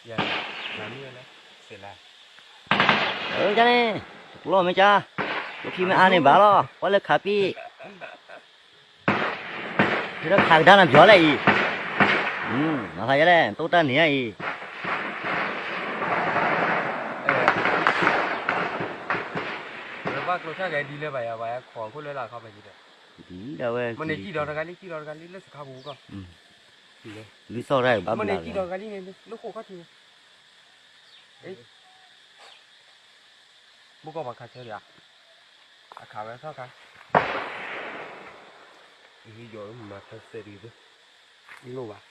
ယၤ, နမ့ၢ်လဲၣ်, စဲးလၢ, အၢ ကန့ၣ်, တကျီမ့ၢ်ကါ, ကျိခံမ့ၢ်အါန့ၣ်ဘၣ်လီၤ, ကွၢ်လၢခးပံၣ်, ဖဲဒီးခးကဒါနၤပယီၤလဲၣ်အံၤ, မၤသးယဲလဲၣ် တိၢ်တၢ်န့ၣ်အံၤ, ဘၣ်ကျိဆၣ်ကဲဒ်လၢဘၣ်ယၤ ဘၣ်ယၤခိးခိၣ်လၢလာ်ခီဖဲဒ်ဒီး, ဒ်ဒီးဝဲ, မ့ၢ်န့ၣ်ကံၣ်ဒီးတဂၤလံ ကံၣ်ဒီးတဂၤလံ လၢစခါပူၤကီၢ် လံာ်စီၣ်တၢ်ဘၣ်ဘျးလီၤ, မ့ၢ်န့ၣ်ကံၣ်ဒီးတဂၤလံန့ၣ် လၢဃိာ်ခီၣ်ထံးန့ၣ်, ဘိၣ်ကီၢ်ပှၤခးဆၢဒံးဧါ, အခးဝဲထီၣ်ခါ, ယိၤမၤထၢစဲးဒံး, လိၣ်ဘၣ်,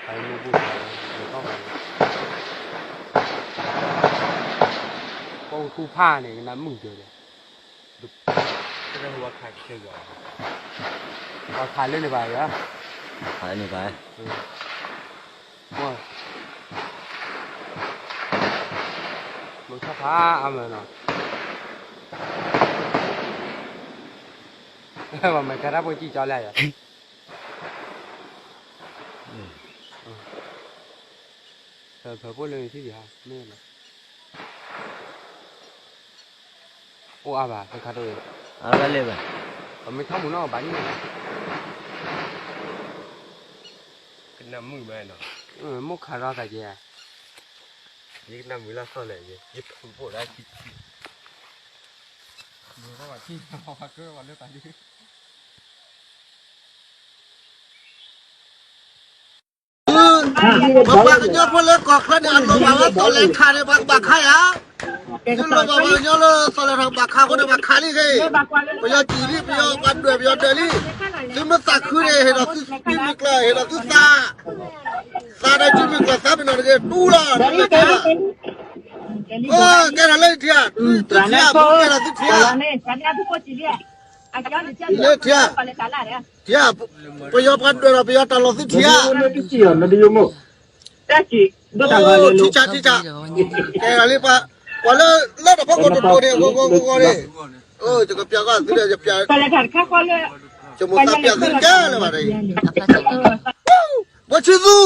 ခးလိၣ်ဘိၣ်ခါ, ယိၤထီၣ်ခါ, ကီၢ်ထူဖၣ်န့ၣ် ကနၣ်မုာ်ကၢၤဒီး တၢ်ဝဲခးကဆဲးယွၤ, ပှၤခးလၢန့ၣ်ဘၣ်ယၤ, ခးလၢန့ၣ်ဘၣ်, မုၢ်ထီၣ်ဖးအါမးနီၤ, ပှၤမဲာ်ကဲတၢ်ဖိကံၣ်ကၠီလၢယၤ ဖၢဖၢဖိလၢနထံၣ်ဒံးဧါ, မ့ၢ်လီၤ, အိၣ်အါဘၣ် တခါတဝဲ, အါဘၣ်လဲၣ်ဘၣ်, ပမ့ၢ်ထီၣ်မုာ်နီၢ်ကဘၣ်န့ၣ်, ကနၣ်မုာ်ဘၣ်နီၤ, မိၢ်ခးထီၣ်သးကဲဧါ, ယကနၣ်မုာ်လၢသီၣ်လဲၣ်, ယဖုးဖိဒၣ်ခံထံ, မုာ်ထီၣ်ဘၣ်ထံ, ပှၤကၢပှၤလၢသးဒ် ပပှၤကညီဖိလၢကီၢ်ချၢန့ၣ် အလိၣ်ဘၣ်ဝဲသီၣ်လဲၤခးန့ၣ် ပှၤကဘၣ်ခးယၤ, သုလိၣ်ဘၣ်ပှၤကညီလၢသီၣ်လဲၤထီၣ်ဘၣ်ခးအဃိန့ၣ် ဘၣ်ခးလံခဲအံၤ, ပယီၤစံၣ်လံ ပယီၤပှၤဒွဲၣ်ပယီၤဒွဲၣ်လံ, သုမ့ၢ်သးခုန့ၣ် ဟ့ၣ်လီၤသုစုမုၢ်ကျၢၢ် ဟ့ၣ်လီၤသုသး, သးဒီးစုမုၢ်ကျၢၢ်သးပ့ၤနီၣ်တဂ့ၤ တူၢ်လီၤ, ကဲထီၣ်လၢထံဧါ, သုထံဧါ ပကဲထီၣ်သုထံဧါ, လၢထံဧါ, ထံဧါ, ပယီၤပှၤဒွဲၣ်ဒီးပယီၤတၢ်လီၢ်သုထံဧါ, ထံဆးထံဆး, ကဲလံပှၤ, ပှၤလၢလၢတၢ်ဖီခိၣ်တတိၤန့ၣ် အဂီၢ်ဂီၢ်ဂီၢ်န့ၣ်, ယကပျးကီၢ်သုဒီး ယပျး, ယမိၢ်သးပျးသုကဲလၢၤဘၣ်ဒီး, ဘိၣ်ဆံသူ,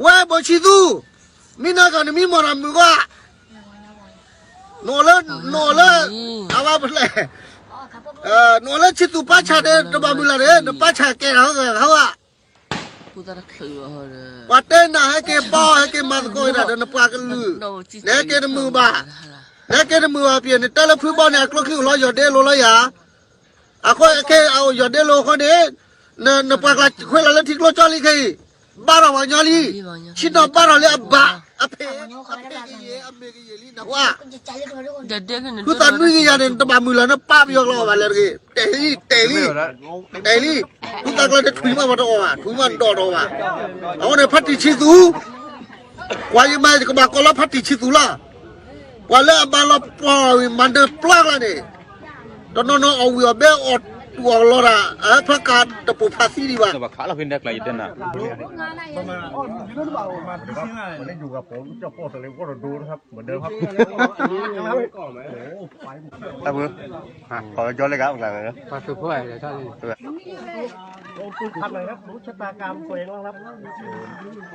ဝဲဘိၣ်ဆံသူ, မ့ၢ်နၤကီၢ်နမံမီၢ်တၢ်မုာ်ကွၢ်, နအိၣ်လၢ, နအိၣ်လၢ, အဝဲပလဲၣ်, နအိၣ်လၢဆံသူပၢ်ဆၣ်န့ၣ် တဘၣ်မုာ်လၢၤန့ၣ် နပၢ်ဆၣ်ကဲထီၣ်ဂၤဂၤဝဲ, ပှၤတဲနၤဟဲက့ၤပီၢ် ဟဲက့ၤမၤသကိးဝဲဒၣ်ဒီးနပှၤကလုာ်, နဟဲက့ၤတမုာ်ဘၣ်, နဟဲက့ၤတမုာ်ဘၣ်ဖဲန့ၣ် တဲလၢဖုဘီန့ၣ် အကျိချံအိၣ်လီၤယီၢ်ဒ့လိၤလီၤယၤ, အဃိခဲအံၤယီၢ်ဒ့လိၤအဃိန့ၣ်, နပှၤကျါခွဲးလီၤလၢထံကျိကၠီလံခဲအံၤ, ဘါထီၣ်ပှၤကညီလံ, ဆံးနီၣ်ဘါထီၣ်လၢအဘၣ်, အဖ့, အဖ့ကယဲၢ် အမ့ၢ်ကယဲၢ်လံ နဟါ, ဖုသးနွံကယၤန့ၣ် နတဘၣ်မုာ်လၢၤ နပၢ်ပယီၤကျီဘၣ်လဲၣ်တဂ့ၤ, တဲလံ, တဲလံ, တဲလံ, ဖုသးကျါန့ၣ် ထွံၣ်မးပှၤတအီၣ်ဘၣ်, ထွံၣ်မးနဒီးတအီၣ်ဘၣ်, အဃိန့ၣ် ဖါတံၢ်ဆံးသူ, ပှၤယမၤယကဘၣ်ကိးလီၤဖါတံၢ်ဆံးသူလီၤ, ပှၤလၢအမၤလီၤပှီၢ်ဝံၤ မၤနၢၤပျၢ်ကျါန့ၣ်, တနီၤနီၤအီၣ်ဝံၤအီၣ်ဘဲအီၣ်တူၢ်အီၣ်လီၤတၢ်, ဖဲကးတပိာ်ဖးသံဒံးဘၣ်, ဘၣ်ခးလီၤဖဲန့ၣ်ကျါယတဲနၤ, တၢ်ဘၣ်, ปืนพันเลยครับ รู้ชะตากรรมตัวเองแล้วครับ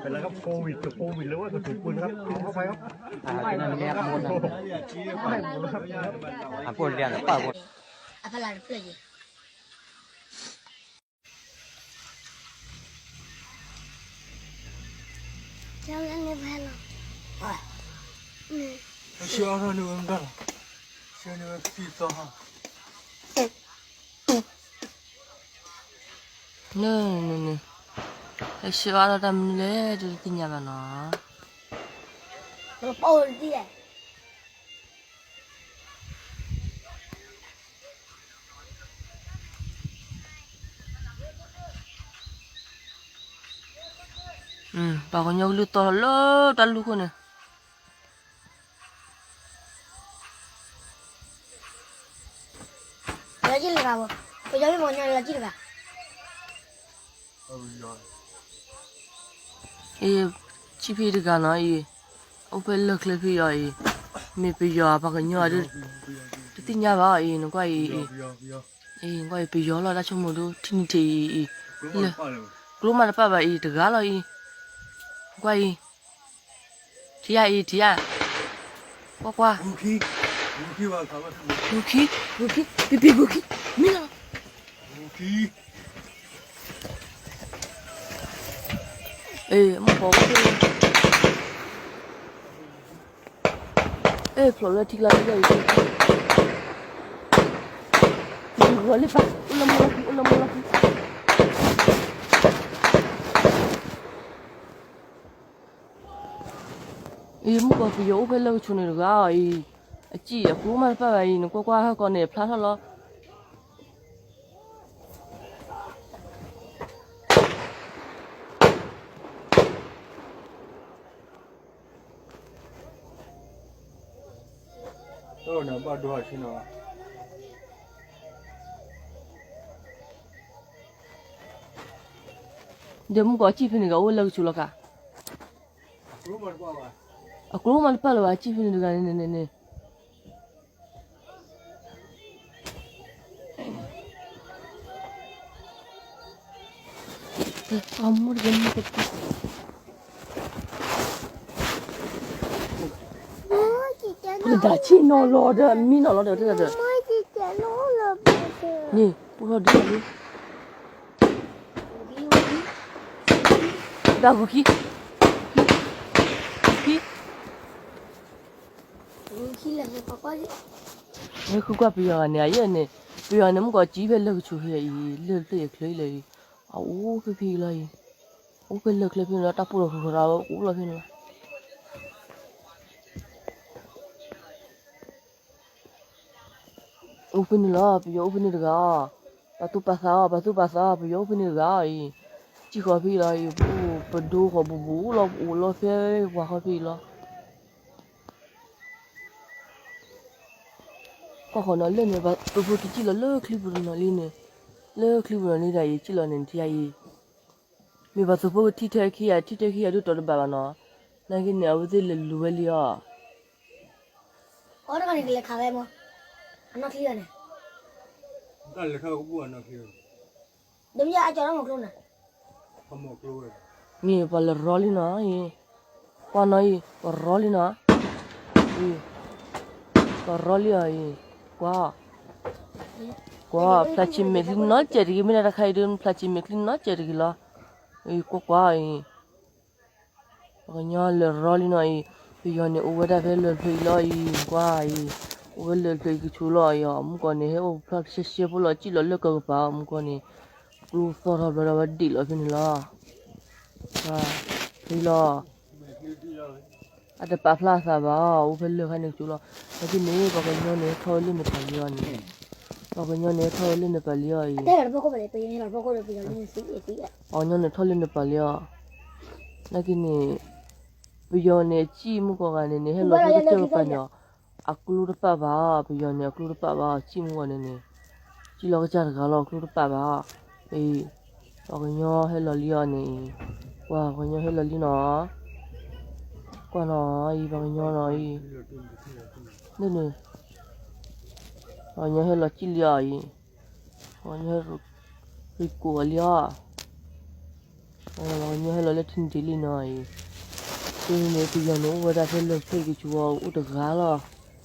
เป็นแล้วครับ โควิดกับโควิดเลยว่าถูกปืนครับ ขออภัยครับ อ่ะ พูดเรียนหรือเปล่า ရှောင်းနေဝင်တော့ရှောင်းနေဝင်ပြီတော့ နနန ဟဲရှဲအါထီၣ်တၢ်မနုၤလဲၣ် တသ့ၣ်ညါဘၣ်နီၤ. ပှၤကညီကလုၢ်သီၣ်လၢတၢ်လူၢ်ခိၣ်န့ၣ် လီၤကံၣ်တဂၤဘၣ်, ပယီၤမ့ၢ်မီၤညီလီၤကံၣ်တဂၤ. အံၤ, ဆံဖံတဂၤနီၤအံၤ, အိၣ်ဖဲလၢၢ်ချၢဖံအံၤ, မ့ၢ်ပယီၤပှၤကညီအံၤဒီး, တသ့ၣ်ညါဘၣ်အံၤ နကွၢ်အံၤ, အံၤ နကွၢ်အံၤ ပယီၤလီၤတၢ်ဆိကမိၣ်ဒိၣ် ထံနံၤထံးအံၤအံၤ, လၢ, ကျိမးတပာ်ဘၣ်အံၤတဂၤလီၤအံၤ, နကွၢ်အံၤ ထံၣ်ယၤအံၤ ထံၣ်ယၤ, ကွၢ်ကွၢ်, ဂုၤခံ, ဂုၤခံ, ပပံဂုၤခံ, မ့ၢ်လီၤ, မုၣ်ကီၤ, အဲၣ်ဖျိးလၢထံကျါလၢယၤအံၤ, ဂီၤလၢပၢ် အိၣ်လၢမူလီၢ်ခံ အိၣ်လၢမူလီၢ်ခံ အံၤ မုၣ်ကီၤ ပယီၤအိၣ်ဖဲလၢကဆိးန့ၣ်တဂၤအံၤ, အစံၣ်အကျိမးတပၣ်ဘၣ်အံၤ နကွၢ်ကွၢ်ဟဲကီးန့ၣ် ဖျါထီၣ်လီၤ. ဒီးမုၣ်ကီၤ အစံၣ်ဖဲန့ၣ်ဂၤအိၣ်လၢကဆိးလီၤကါ, အကျိမးတပၣ်လၢၤဘၣ် အစံၣ်ဖဲန့ၣ်တဂၤန့ၣ်န့ၣ်န့ၣ် အမူတကဲမူတကဲ, နတၢ်ဆံၣ်နီၤလီၤဒီး မံနီၤလီၤဒီး တၢ်ဒီး, န့ၣ် ပူထီၣ်ဒ်လီၤလံ, တၢ်ဂုၤခံ, ခံ ဟဲဃုကွၢ်ပယီၤဂၤန့ၣ် အယဲၢ်န့ၣ်, ပယီၤန့ၣ် မုၣ်ကီၤ စံၣ်ဖဲလၢကဆိးဖဲအံၤ လၢဖျၢၣ်အံၤချၢအံၤလၢာ်အံၤ, အအိၣ်ဖဲဖဲအံၤလီၤအံၤ, အိၣ်ဖဲလၢာ်ချၢဖဲန့ၣ်လီၤ တၢ်ပူၤထီၣ်ဃုာ်ထီၣ်တၢ်အိၣ်လီၤဖဲန့ၣ်လီၤ. အိၣ်ဖဲန့ၣ်လီၤ ပယီၤအိၣ်ဖဲန့ၣ်တဂၤအီၤ, ပာ်သူၣ်ပာ်သးအီၤ ပာ်သူၣ်ပာ်သးအီၤ ပယီၤအိၣ်ဖဲန့ၣ်တဂၤအီၤအံၤ, စံၣ်ဃီၤဖဲအံၤလီၤအံၤ, ပဒိဃီၤဘူးဘူးလီၤ ပအိၣ်လီၤဖဲပှၤဃီဖဲအံၤလီၤ. ကွၢ်ဃီၤနီၤလၢန့ၣ် ပှၤသုးဖိကစံၣ်လီၤလၢချံပူၤနီၤလံန့ၣ်, လၢချံပူၤနီၤလံဒၣ်အံၤ စံၣ်လီၤန့ၣ်ထံအံၤ, မ့ၢ်ပှၤသုးဖိကထံၣ်ထဲခံဂၤ ထံၣ်ထဲခံဂၤဒုးတီၤတဘၣ်ဘၣ်နီၤ, နာ်က့န့ၣ် အဝဲသ့ၣ်လဲၤလူၤဝဲလံအီၤ. အီတဂၤန့ၣ်ကလဲၤခးဝဲမး, အနီၢ်ချံဂၤန့ၣ်, တၢ်လဲၤခးကဘူၣ်အနီၢ်ချံ, ဒမယအကၠီၤတၢ်မီၤကျိန့ၣ်, မ့ၢ်ပှၤလဲၤရီလံနီၤအံၤ, ကွၢ်နီၤအံၤ ပရီလံနီၤ, ပရီလံအီၤအံၤ, ကွၢ်, ကွၢ် ဖျါဆံးမဲာ်ချံနီတစဲးတဂ့ၤ မ့ၢ်ဒၣ်တခါအံၤဒုး ဖျါဆံးမဲာ်ချံနီတစဲးတဂ့ၤလီၤ, အံၤ ကွၢ်ကွၢ်အံၤ ပှၤကညီလဲၤရီလံနီၤအံၤ, ပယီၤန့ၣ်အိၣ်ဝဲဒၣ်ဖဲလၢာ်ဖျၢၣ်အံၤလီၤအံၤ, ကွၢ်အံၤ, အိၣ်ဝဲလၢာ်ဖျၢၣ်အံၤကဆူးလီၤအံၤ, မုၣ်ကီၤန့ၣ် ဟဲအိၣ်ဖျါရှဲရှဲဖိလီၤ စံၣ်လီၤလၢကကပၤအီၤ မုၣ်ကီၤန့ၣ်, ကျိသီၣ်ထီၣ်ဘျီဒီးဝဲဒံးလီၤဖဲန့ၣ်လီၤ, ကွၢ်, ဖဲလီၤ, အတပာ်ဖျါအသးဘၣ်, အိၣ်ဖဲလၢာ်ခါန့ၣ်ကဆူးလီၤ, နာ်က့န့ၣ် ပှၤကညီန့ၣ်ထီၣ်ဝဲလၢန့ၣ်ပာ်လံအီၤန့ၣ်, ပှၤကညီန့ၣ်ထီၣ်ဝဲလၢန့ၣ်ပာ်လံအီၤအံၤ ပှၤကညီန့ၣ်ထီၣ်လၢနပၤလံအီၤ, နာ်က့န့ၣ်, ပယီၤန့ၣ် စံၣ်မုၣ်ကီၤဂၤန့ၣ်န့ၣ် ဟဲလီၤလၢကစၢၢ်ကပၤန့ၣ်, အကျိတပာ်ဘၣ်, ပယီၤန့ၣ် အကျိတပာ်ဘၣ်, စံၣ်မုၣ်ကီၤန့ၣ်န့ၣ်, စံၣ်လီၤကစၢ်တဂၤလီၤ အကျိတပာ်ဘၣ်, အံၤ, ပှၤကညီဟဲလီၤလံအီၤန့ၣ်, ကွၢ် ပှၤကညီဟဲလီၤလံနီၤ, ကွၢ်နီၤအံၤ ပှၤကညီနီၤအံၤ, န့ၣ်, ပှၤကညီဟဲလီၤစံၣ်လံအီၤအံၤ, ပှၤကညီဟဲလီၤ ရံကိးအီၤလံအီၤ, ပှၤကညီဟဲလီၤလၢထံနုာ်တ့ၢ်လံနီၤအံၤ, အဃိန့ၣ် ပယီၤန့ၣ်အိၣ်ဝဲဒၣ်ဖဲလၢာ်ဖျၢၣ်ကဆူးအီၤအိၣ်တဂၤလီၤ,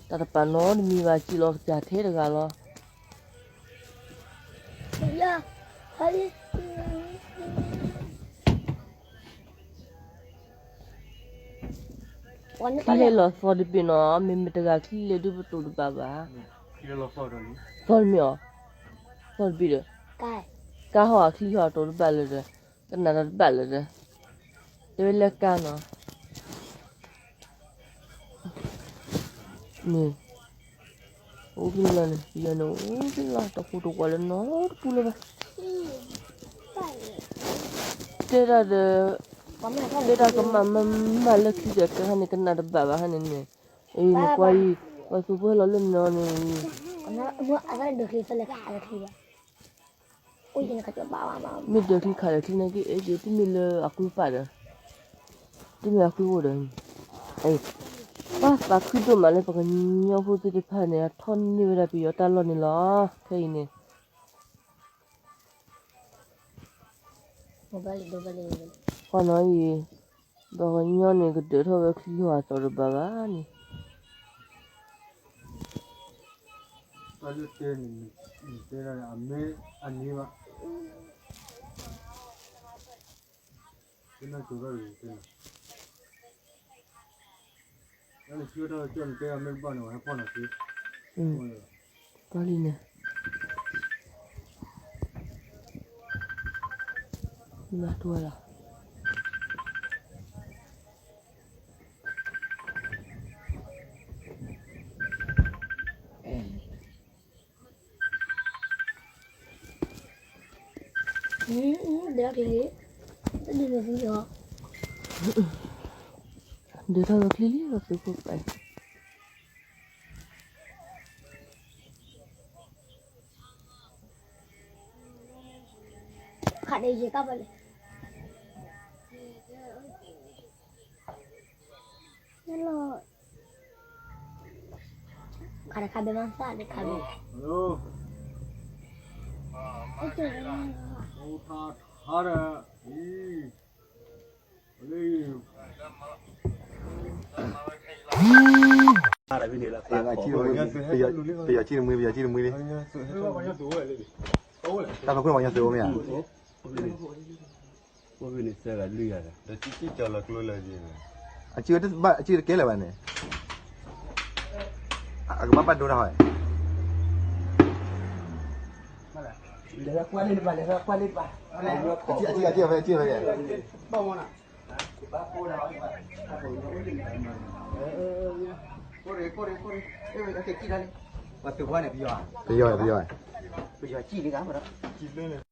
တၢ်တပာ်နီတမံၤဘၣ် စံၣ်လီၤကစၢ်ထဲတဂၤလီၤ. ချံဟဲလီၤသီတဘ့ၣ်နီၤ, မ့မ့ၢ်တဂၤချံလဲၣ်ဒုးပတိၤတဘၣ်ဘၣ်, သီတမ့ၢ်အီၤ, သီတဘ့ၣ်ဒီး, ကါဟီၣ်အချံဟီၣ်တိၤတဘၣ်လၢၤဒီး, ကနၣ်တၢ်တဘၣ်လၢၤဒီး, တဲဝဲလၢကါနီၤ န့ၣ်, အိၣ်ဖဲလီၤန့ၣ် ပယီၤန့ၣ် အိၣ်ဖဲလီၤ တၢ်ဃူတဝးလၢနီတပူၤလၢၤဘၣ်, တဲဒၣ်ဒီး, တဲဒၣ်ကမၣ်မၤမၤလၢခံဒီး ကဲခါန့ၣ် ကနၣ်တဘၣ်ဘၣ်ခါန့ၣ်န့ၣ်, အံၤနကွၢ်အံၤ, ပှၤသုးဖိဟဲလီၤလၢန့ၣ်န့ၣ် မ့ၢ်ဒၢးချံခးဒၢးချံနာ်က့ အဲၣ်ဒိးတမ့ၢ်လၢအကျိပာ်ဒီး, တမ့ၢ်အကျိအိၣ်ဒီး, ပှၤသးခုဒိၣ်မးလၢပှၤကညီဖိသ့ၣ်တဖၣ်န့ၣ် အထီၣ်န့ၢ်ဝဲဒၣ်ပယီၤတၢ်လီၢ်န့ၣ်လီၤ. ခဲအံၤန့ၣ် ပှၤနီၤအံၤ, ပှၤကညီန့ၣ် ကဒၢးထီၣ်ဝဲချံလီၤအသီတဘၣ်ဘၣ်န့ၣ်. တၢ်လၢတဲန့ၣ် တဲဒၣ်န့ၣ် အမ့ၢ်အန့ၢ်ဘၣ်. တဲနၢ်ကၠိဘၣ်န့ၣ် တဲနၢ်, တၢ်လၢခံဝဲတၢ်လၢကၠီန့ၣ် တဲအမ့ၢ်တဘၣ်န့ၣ် ပှၤဟဲဖီၣ်နၤသ့. ပှၤလံန့ၣ် မၤတူၢ်ဝဲလီၤ. ဒၢးထီၣ်ဝဲချံလံလီၤ သုးခိၣ်ပၢ်. ခးဒၣ်ယဲၢ်ကပၤလဲၣ်. ခးတခါဘဲမၤသၣ်တခါဘဲ. ပယီၤစံၣ်တမှံ ပယီၤစံၣ်တမှံလံ. တၢ်ဖးခိၣ်ပှၤကညီသုးအိၣ်မ့ၢ်ဧါ. အစံၣ်ဝဲတဘၣ် အစံၣ်တကဲလၢၤဘၣ်န့ၣ်, အကဘၣ်ဘၣ်ဒိတၢ်ဟီ. အစံၣ် အစံၣ် အစံၣ်ဖဲ အစံၣ်ဖဲ ပယီၤ ပယီၤ ပယီၤစံၣ်လံ